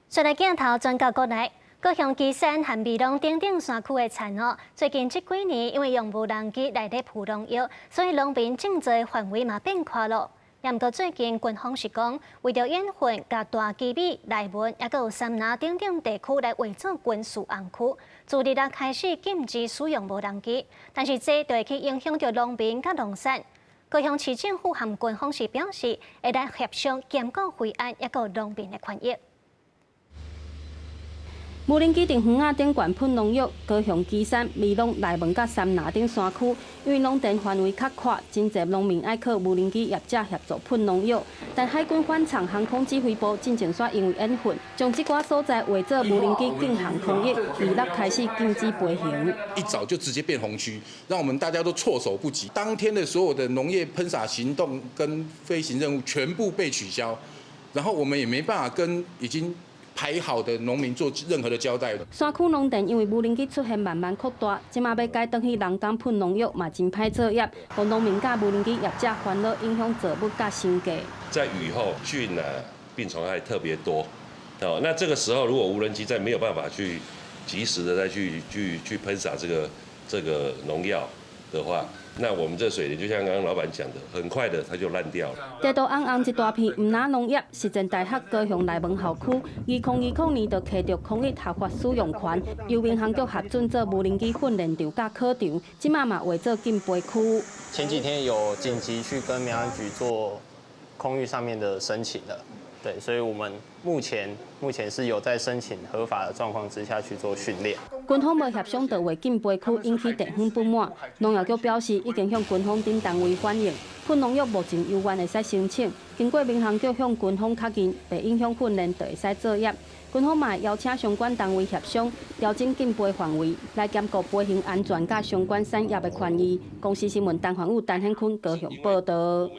再來鏡頭轉到國內，高雄旗山和美濃等等山區的田哦，最近這幾年因為用無人機來咧噴農藥，所以農民種植範圍嘛變寬咯。也毋過最近軍方是講，為著演訓，共大基米、內文，抑閣有三林等等地區來劃做軍事紅區，自二日開始禁止使用無人機，但是這就會去影響著農民佮農產。高雄市政府和軍方是表示，會來協商兼顧維安，抑閣農民的權益。無人機佇園仔頂懸噴農藥，高雄旗山、美濃、內文佮三林等山區，因為農田範圍較闊，真濟農民愛靠無人機業者協助噴農藥。但海軍反藏航空指揮部進前煞因為演訓，將這寡所在劃做無人機禁航空域，二日開始禁止飛行。一早就直接變紅區，讓我們大家都措手不及。當天的所有的農業噴灑行動跟飛行任務全部被取消，然後我們也沒辦法跟已經排好的農民做任何的交代。山區農田因為無人機出現慢慢擴大，這馬欲改轉去人工噴農藥嘛真歹作業，予農民佮無人機業者煩惱，影響作物佮生計。在雨後菌啊病蟲害特別多，哦，那這個時候如果無人機在沒有辦法去及時的再去噴灑這個農藥的話，那我們這水田就像剛剛老闆講的，很快的它就爛掉了。地圖紅紅一大片，毋但農業，實踐大學高雄內文校區，2020年就取得空域合法使用權，由民航局核准做無人機訓練場佮考場，這馬嘛劃做禁飛區。前幾天有緊急去跟民航局做空域上面的申請了，對，所以我們目前是有在申請合法的狀況之下去做訓練。軍方無協商就劃禁飛區，引起地方不滿。農業局表示，已經向軍方等單位反映，噴農藥目前猶原會使申請，經過民航局向軍方確認，袂影響訓練就會使作業。軍方嘛邀請相關單位協商，調整禁飛範圍，來兼顧飛行安全佮相關產業的權益。公視新聞陳環武、陳顯坤高雄報導。